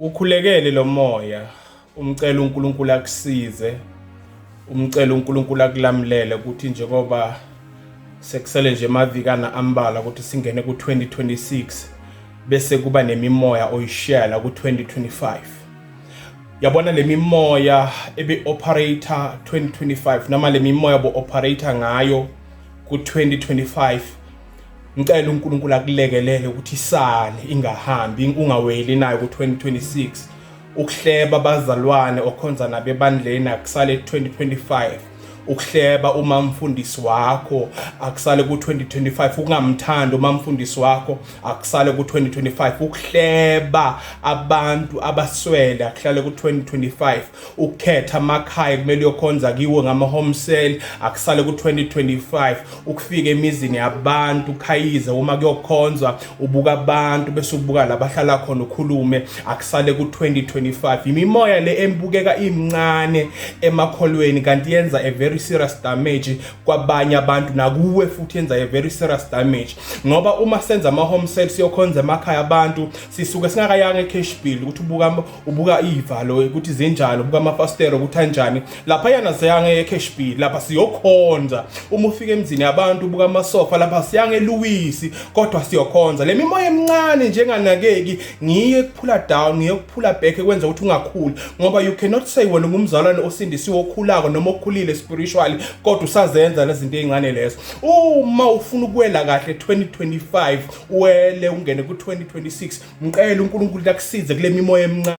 Ukhulekele lo moya, umcela uNkulunkulu akusize, umcela uNkulunkulu akulamulele ukuthi njengoba sekusele nje emavikana ambalwa ukuthi singene ku-2026, bese kuba nemimoya oyishiya la ku-2025. Yabona le mimoya ebe-operate-a 2025, noma le mimoya bo-operate-a ngayo ku-2025, ngicela uNkulunkulu akulekelele ukuthi isale ingahambi, ungaweli nayo ku-2026. Ukuhleba abazalwane okhonza nabo ebandleni akusale 2025. Ukuhleba uma mfundisi wakho akusale ku-2025. Ukungamthandi uma mfundisi wakho akusale ku-2025. Ukuhleba abantu abaswele akuhlale ku-2025. Ukukhetha amakhaya kumele uyokhonza kiwo ngama-home cell akusale ku-2025. Ukufika emizini yabantu ukhayize uma kuyokhonzwa, ubuka abantu bese ubuka la bahlala khona, ukhulume, akusale ku-2025. Imimoya le embukeka imncane emakholweni kanti yenza a very serious damage kwabanye abantu, nakuwe futhi yenza a very serious damage, ngoba uma senza ama-home cell siyokhonza emakhaya abantu, sisuke singakayanga e-Cashbuild ukuthi ubuka ivalo ukuthi zinjani, ubuka amafasitelo ukuthi anjani laphayana. Siyanga e-Cashbuild lapha siyokhonza. Uma ufika emzini yabantu ubuka amasofa, lapha siyanga eLewis, kodwa siyokhonza. Le mimoya emincane njenganakeki ngiye kuphula down, ngiye kuphula back, kwenza ukuthi ungakhuli, ngoba you cannot say wena ungumzalwane osindisiwe, okhulako noma okhulile spiritually, kodwa usazenza lezi zinto ey'ncane lezo. Uma ufuna ukuwela kahle 2025, uwele ungene ku-2026, mcele uNkulunkulu akusize kule mimoya emincane.